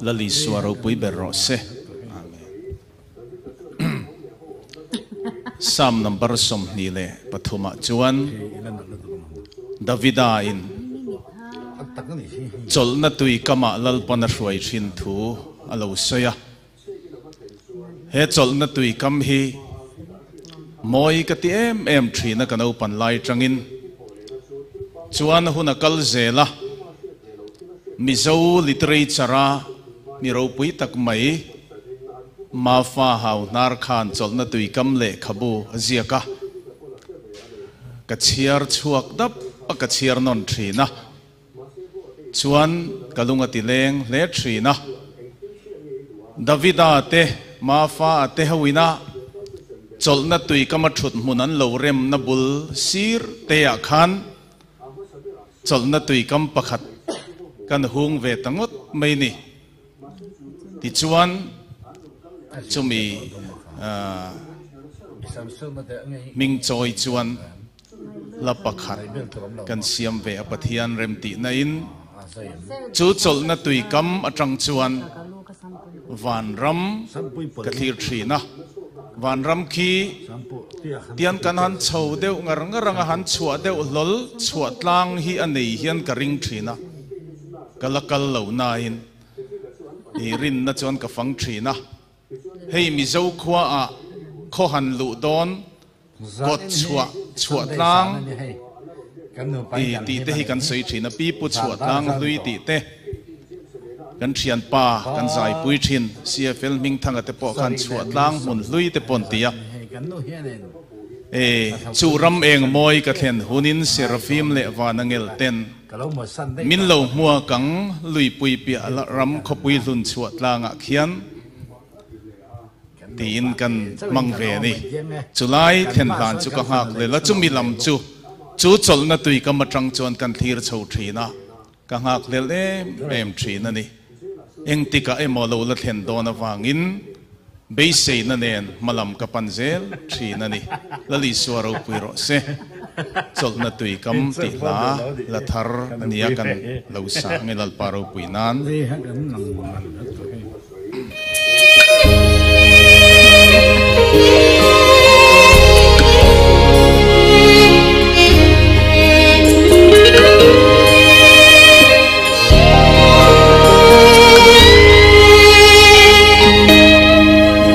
Lal Isua ropui ber rawh se. Amen. Psalm number 23 ah chuan Davida in chawlhna tui kamah Lalpan a hruai thin thu a lo sawi a. He chawlhna tui kam hi mawi ka ti em em thin a ka naupan lai tangin. Chuan hun a kal zel a, Mizo literature-a mi ropui tak mai Mafa Hau Hnar khan chawlhna tui kam lehkhabu a ziak a, ka chhiar chhuak dap a ka chhiar nawn thin a. Chuan ka lung a ti leng hle thin a. Davida te, Mafa a te ho ina chawlhna tui kama thut hmun an lo remna bul sir te ah khan chawlhna tui kam pakhat kan hung ve ta ngawt mai ni. Tichuan chumi hming chawi chuan Hla pakhat kan siam ve a Pathian remtihna in chu chawlhna tuikam atang chuan vanram ka thlir thin a, vanram khi tian kan han chho deuh ngar ngar anga han chhuah deuh hlawl chhuah tlang hi a nei hian ka ring thin a, ka la kal lo nain i rinna chuan ka fang thin a, hei Mizo khua ah khaw han luh dawn Kawt chhuah chhuah tlang i tih te hi kan sawi thin a, pi pu chhuah tlang hlui tih te kan thianpa kan zaipui thin, CFL Hmingthanga te pawh khan chhuah tlang hmun hlui te pawh an ti a. E, chu ram eng mawi ka thlen hunin Serafim leh Vanangel ten min lo hmuak ang luipui piah ram khawpui hlun chhuah tlangah khian. Tiin kan hmang ve a ni. Chulai thlen hlan chu ka nghak lel a, chumi lam chu chu chawlhna tui kam atang chuan kan thlir chho thin a, ka nghak lel em em thin a ni. Engtikah emaw lo la thlen dawn avangin beiseina nen hmalam ka pan zel thin a ni. Lal Isua ropui rawh se. Chawlhna tui kam tih hla la thar a nia kan lo sa ang e Lalpa ropui nan.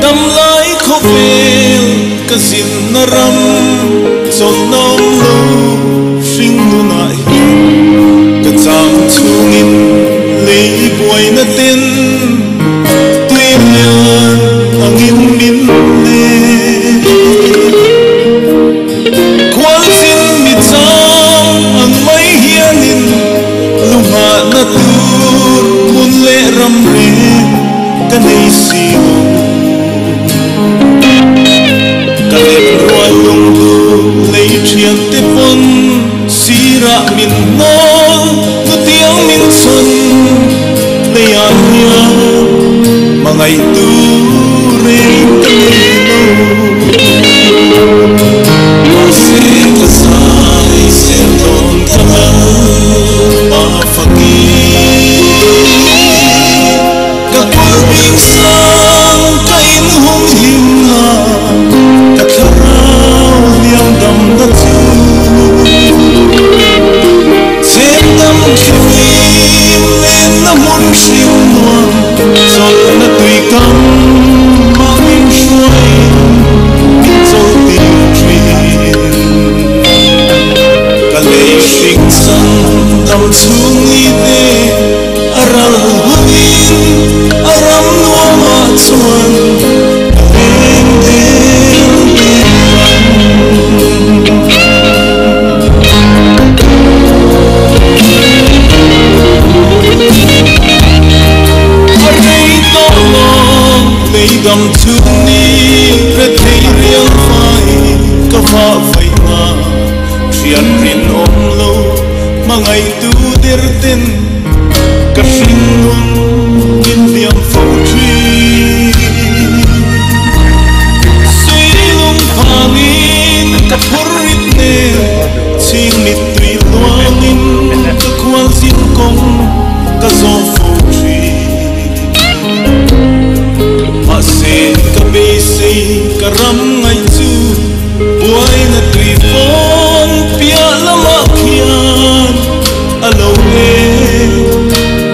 Damlai khawvel ka zinna ram chawlhna awm lo hring nunah hian ka chang chhungin lei buaina ten tui lian angin min len. Khualzin mi chang ang mai hianin lunghahna tur hmun leh ram reng ka nei si lo. Ka lem rual lungdu lei thian te pawn sirah min hnawl nutiang min chhawn leiah hian hmangaihtu reng ka nei lo. Mahse ka zai zel dawn ka lal pa fakin ka kul bing sang ka inhum him la ka thlarau hliam dam na chu Cheng dam thlim lenna hmun hring nuam chawlhna tui kam mah min hruaiin min chawlhtir thin. Ka lei hring chang dam chhung ni te a ral hunin a ram nuamah chuan ka leng del del ang. A rei tawh lo lei dam chhung ni rethei rial fai ka vah vaih na thian rinawm lo hmangaihtu der ten ka hringnun min hliam fo thin. Suilung phangin ka phur rit nen chhing mittui hluangin ka khual zin kawng ka zawh fo thin. Ka ram ngaih chu buaina tui fawn piah lamah khian a lo eng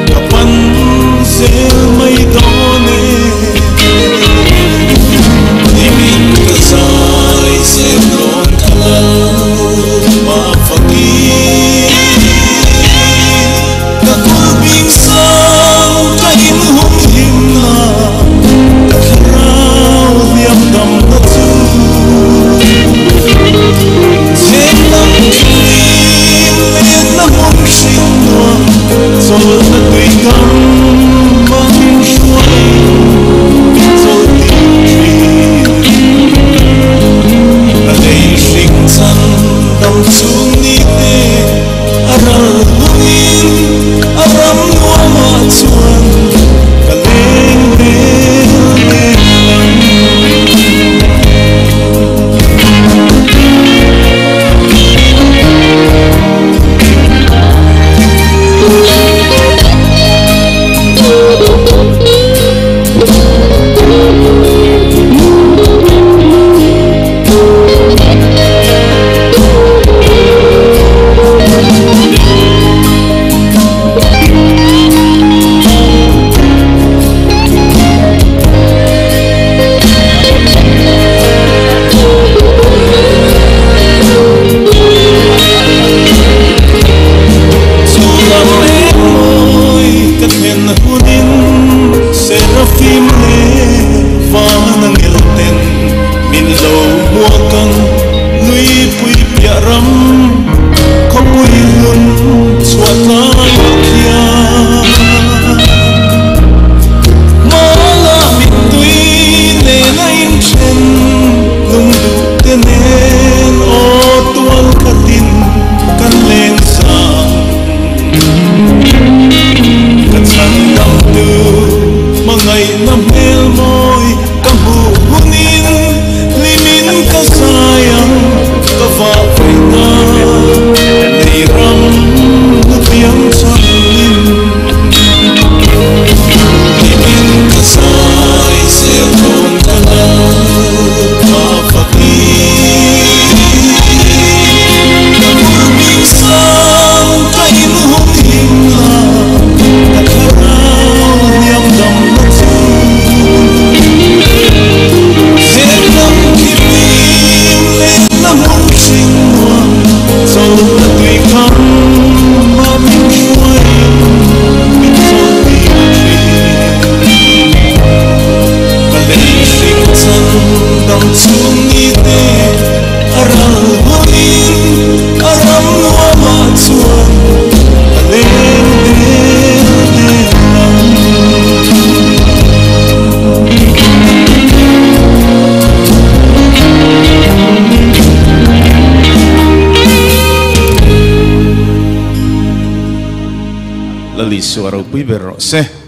ka pan zel mai dawn e. Nimin ka zai zel rawn ka lal mafaki. Ka kulhbing sang ka inhum himna ka thlarau hliam damna chu. Chhehlam thim lenna hmun hring nuam chawlhna tui kam a min hruai min chawlh tir thin. Ka lei hring chan dam chung ni te a ral hunin a ram nuamah chuan ka leng del del ang. Chu lam engmawi ka thlen hunin Seraphim leh van angel ten min lo hmuak ang Luipui piah ram khawpui hlun chhuah tlaiah khian Mala mittui nen a inthen lungduh te nen aw tual khatin kan leng sang. Ka chhan dam tu hmangaihna hmel mawi ka hmuh hunin hlimin ka zai ang ka vah vaih ta lei ram hnu piang changin. Hlimin ka zai zel dawn ka lal pa fakin. Ka kulhbing sang ka inhum him la ka thlarau hliam damna chu. Chhehlam khi fim lenna hmun hring nuam chawlhna tui kam a min hruaiin min chawlh tir thin. Ka lei hring chan dam chung ni te a ral hunin a ram nuamah chuan ka leng del del ang. Lali Isua ropui ber rawh se.